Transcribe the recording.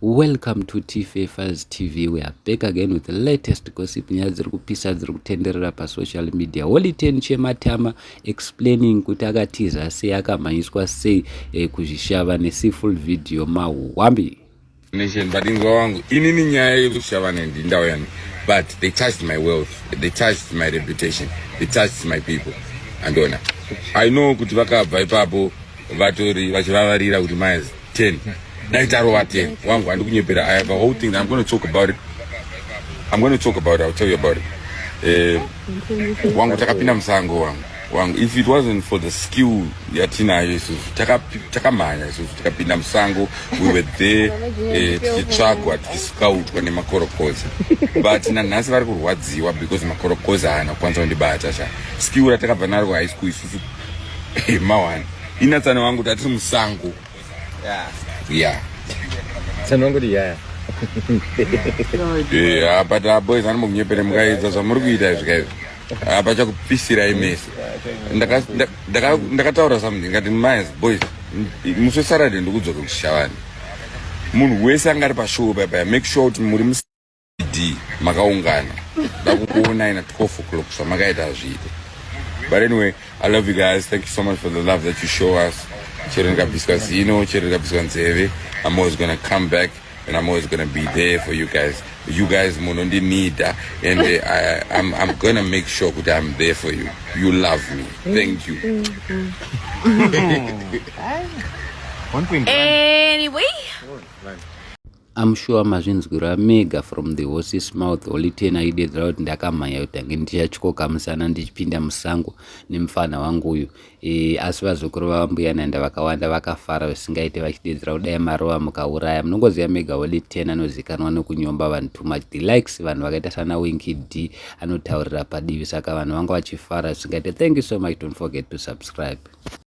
Welcome to Tfa Files TV. We are back again with the latest gossip, nyaya dziri kupisa dziri kutenderera pasocial media. Holy Ten Chematama explaining kuti akatiza sei, akamhanyiswa sei kuzvishava nesefull video mahwambi. Nation, but inzwa wangu, inini nyaya yekushavana ndindau yani, but they touched my wealth, they touched my reputation, they touched my people. Andiona, I know kuti vakabva ipapo vatori vachivavarira kuti miles 10 dai tarova 10. Wangu, handikunyepera. I have a whole thing that I'm going to talk about it. I'm going to talk about it. I'll tell you about it. Wangu, takapinda musango, wangu. Wangu, if it wasn't for the skill yatinayo isusu, takamhanya isusu, tikapinda musango. We were there, tichitsvagwa, tichiscoutwa nemakorokoza, but nanhasi vari kurwadziwa because makorokoza haana kukwanisa kundibata sha. Skill ratakabva naro kuhigh school isusu, mawani inatsana wangu, tatiri musango, yeah. Tsanongoti yaya. Yeah, but boys, anombonyepere mukaedza zvamuri kuita izvi kaizvi, hapachakupisirai mese. Ndakataura something, ngati miles boys, musi weSaturday ndikudzoka kuShavani. Munhu wese anga ari pashow paya, make sure kuti muri mucd makaungana, ndakukuonai na12 o'clock. Zvamakaita hazviite. But anyway, I love you guys. Thank you so much for the love that you show us. Chero ndikabviswa zino, chero ndikabviswa nzeve, I'm always gonna come back and I'm always gonna be there for you guys. You guys munondinida and I'm gonna make sure kuti I'm there for you. You love me. Thank you. Anyway. I'm sure mazvinzwira mega from the horse's mouth. Holy Ten aidedzera kuti ndakamhanya kuti ange ndichatyoka musana ndichipinda musango nemufana wangu uyu. Asi vazukuru vambuya Nanda vakawanda vakafara zvisingaite, vachidedzera kudai marova mukauraya. Munongoziva mega, Holy Ten anozikanwa nekunyomba vanhu too much, the likes vanhu vakaita sana Winky D, anotaurira padivi, saka vanhu vanga vachifara zvisingaite. Thank you so much. Don't forget to subscribe.